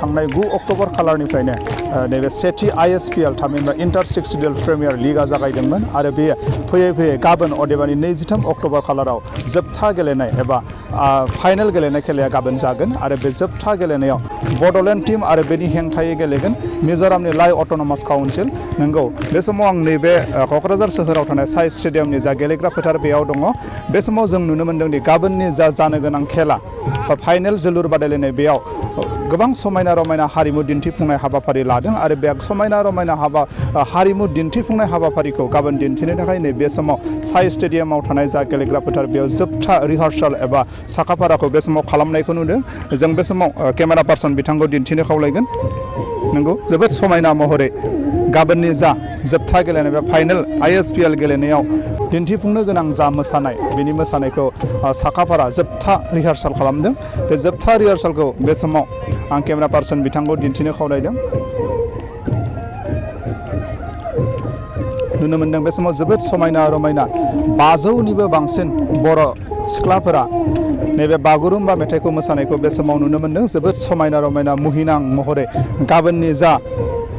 थांनाय 9 अक्ट'बर खालारनिफ्रायनो नैबे सेथि ISPL थामहिनबा इन्टार सेक्सुनेल प्रिमियार लीगआ जागायदोंमोन आरो बेयो फैयै गाबोन अदेबानि 23 अक्ट'बर खालाराव जोबथा गेलेनाय एबा फाइनाल गेलेनाय खेलाया गाबोन जागोन आरो बे जोबथा गेलेनायाव बड'लेण्ड टीम आरो बेनि हेंथायै गेलेगोन मिज'रामनि लाइ अट'नमास काउन्सिल। नंगौ बे समाव आं नैबे क'क्राझार सोहोराव थानाय साइ स्टेडियामनि जा गेलेग्रा फोथार बेयाव दङ। बे समाव जों नुनो मोन्दों दि गाबोननि जा जानो गोनां खेला बा फाइनाल जोलुर बादायलायनाय बेयाव गोबां समायना रमायना हारिमु दिन्थिफुंनाय हाबाफारि लादों आरो बे समायना रमायना हारिमु दिन्थिफुंनाय हाबाफारिखौ गाबोन दिन्थिनो थाखाय नैबे समाव साइ स्टेडियामाव थानाय जा गेलेग्रा फोथार बेयाव जोबथा रिहार्साल एबा साखाफाराखौ बे समाव खालामनायखौ नुदों। जों बे समाव केमेरा पार्सन बिथांखौ दिन्थिनो खावलायगोन। नंगौ जोबोद समायना महरै गाबोननि जा जोबथा गेलेनाय बा फाइनाल ISPL गेलेनायाव दिन्थिफुंनो गोनां जा मोसानाय बेनि मोसानायखौ साखाफारा जोबथा रिहार्साल खालामदों। बे जोबथा रिहार्सालखौ बे समाव आं केमेरा पार्सन बिथांखौ दिन्थिनो खावलायदों। नुनो मोन्दों बे समाव जोबोद समायना रमायना 500निबो बांसिन बर' सिख्लाफोरा नैबे बागुरुम्बा मेथाइखौ मोसानायखौ बे समाव नुनो मोन्दों। जोबोद समायना रमायना मुहिनां महरै गाबोननि जा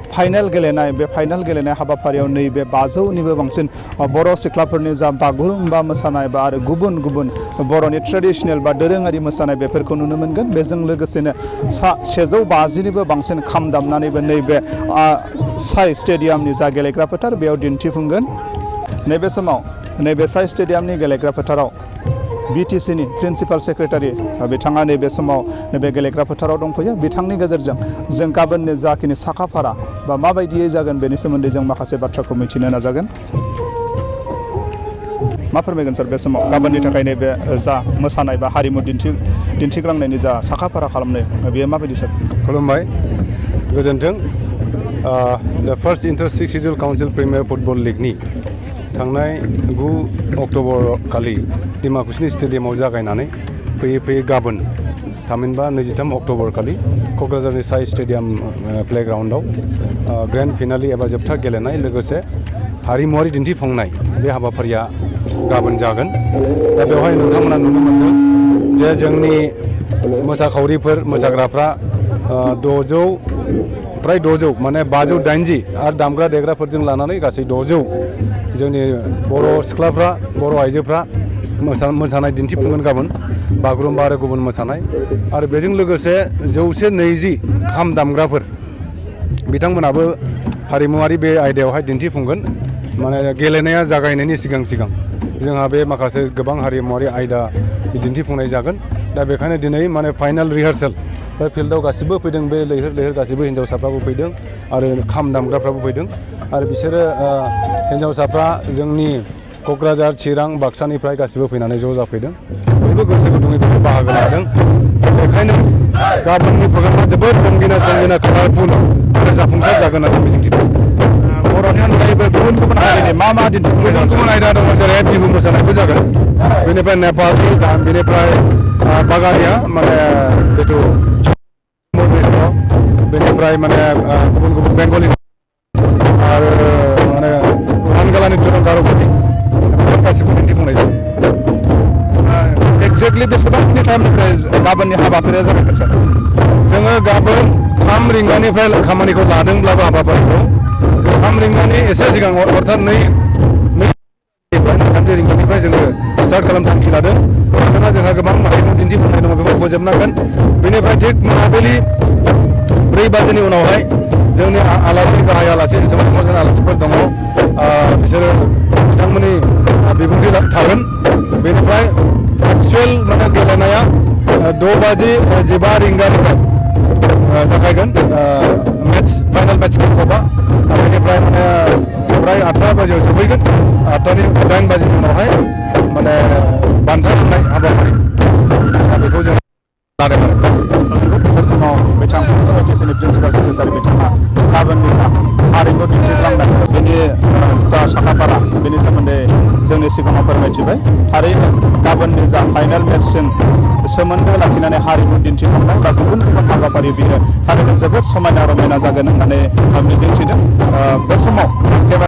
फाइनाल गेलेनाय बे फाइनाल गेलेनाय हाबाफारियाव नैबे 500निबो बांसिन बर' सिख्लाफोरनि जा बागुरुम्बा मोसानाय बा आरो गुबुन गुबुन बर'नि ट्रेडिशनेल बा दोरोङारि मोसानाय बेफोरखौ नुनो मोनगोन। बेजों लोगोसेनो 150निबो बांसिन खाम दामनानैबो नैबे साइ स्टेडियामनि जा गेलेग्रा फोथार बेयाव दिन्थिफुंगोन। नैबे समाव नैबे साइ स्टेडियामनि गेलेग्रा फोथाराव BTCनि प्रिन्सिपाल सेक्रेटारि बिथाङा नैबे समाव नैबे गेलेग्रा फोथाराव दंफैयो। बिथांनि गेजेरजों जों गाबोननि जाखिनि साखाफारा बा माबायदियै जागोन बेनि सोमोन्दै जों माखासे बाथ्राखौ मिथिनो नाजागोन। मा फोरमायगोन सार बे समाव गाबोननि थाखाय नैबे जा मोसानाय बा हारिमु दिन्थिग्लांनायनि जा साखाफारा खालामनाय बेयो माबायदि सार? खुलुमबाय, गोजोन्थों। The first inter sectional council premier football लीगनि थांनाय 9 अक्ट'बर खालि डिमाकुसिनि स्टेडियामाव जागायनानै फैयै गाबोन थामहिनबा 23 अक्ट'बर खालि क'क्राझारनि साइ स्टेडियाम प्लेग्राउन्डआव ग्रेन्ड फिनाले एबा जोबथा गेलेनाय लोगोसे हारिमुवारि दिन्थिफुंनाय बे हाबाफारिया गाबोन जागोन। दा बेवहाय नोंथांमोना नुनो मोनदों जे जोंनि मोसाखावरिफोर मोसाग्राफ्रा 600 माने 580 आरो दामग्रा देग्राफोरजों लानानै गासै 600 जोंनि बर' सिख्लाफ्रा बर' आइजोफ्रा मोसानाय दिन्थिफुंगोन गाबोन बागुरुम्बा आरो गुबुन मोसानाय आरो बेजों लोगोसे 120 खाम दामग्राफोर बिथांमोनाबो हारिमुवारि बे आयदायावहाय दिन्थिफुंगोन। माने गेलेनाया जागायनायनि सिगां जोंहा बे माखासे गोबां हारिमुवारि आयदा दिन्थिफुंनाय जागोन। दा बेखायनो दिनै माने फाइनाल रिहार्सेल बे फिल्डआव गासिबो फैदों। बे लैहोर गासिबो हिन्जावसाफ्राबो फैदों आरो खाम दामग्राफ्राबो फैदों आरो बिसोरो हिन्जावसाफ्रा जोंनि क'क्राझार, चिरां, बाक्सानिफ्राय गासिबो फैनानै ज' जाफैदों। बयबो गोसो गुदुङै बेखौ बाहागो लादों। बेखायनो गाबोननि प्रग्रामा जोबोद रंगिना संगिना कालारफुल आरो जाफुंसार जागोन होननानै मिजिंथिदों। बर'नि अनगायैबो गुबुन आयदानि मा दिन्थिफुंनाय गुबुन आयदा दङ, जेरै बिहु मोसानायबो जागोन। बेनिफ्राय नेपालि बेनिफ्राय बागानिया माने जिथु बेनिफ्राय माने गुबुन बेंगलि आरो माने बांगालानि गार'फोरनि गासिबो दिन्थिफुंनाय जायो। एक्जेक्टलि बेसेबांखिनि टाइमनिफ्राय गाबोननि हाबाफारिया जागोन सार? जोङो गाबोन 3 रिंगानिफ्राय खामानिखौ लादोंब्लाबो हाबाफारिखौ 3 रिंगानि एसे सिगां अर्थात 2 रिंगानिफ्राय जोङो स्टार्ट खालामनो थांखि लादों। मानोना जोंहा गोबां हारिमु दिन्थिफुंनाय दङ, बेखौ फोजोबनांगोन। बेनिफ्राय थिग मोनाबिलि 4 बाजिनि उनावहाय जोंनि गाहाय आलासि जेसेबां मोजां आलासिफोर दङ बिसोरो बिथांमोननि बिबुंथि थागोन। बेनिफ्राय एक्सुवेल माने गेलेनाया 6:15 रिंगानिफ्राय जागायगोन फाइनाल मेट्स किकअफआ। बेनिफ्राय माने प्राय 8 बाजियाव जोबहैगोन। 8 बाजिनि उनावहाय माने बान्था होनाय हाबाफारि बेखौ जों लादों आरो। बे समाव बिथां BTCनि प्रिन्सिपाल सेक्रेटारि बिथाङा गाबोननि हारिमु दिन्थिलांनाय बेनि जा साखाफारा बेनि सोमोन्दै जोंनि सिगाङाव फोरमायथिबाय। थारैनो गाबोननि जा फाइनाल मेट्सजों सोमोन्दो लाखिनानै हारिमु दिन्थिफुंनाय बा गुबुन हाबाफारि बियो थारैनो जोबोद समायना रमायना जागोन होननानै मिजिंथिदों। बे समाव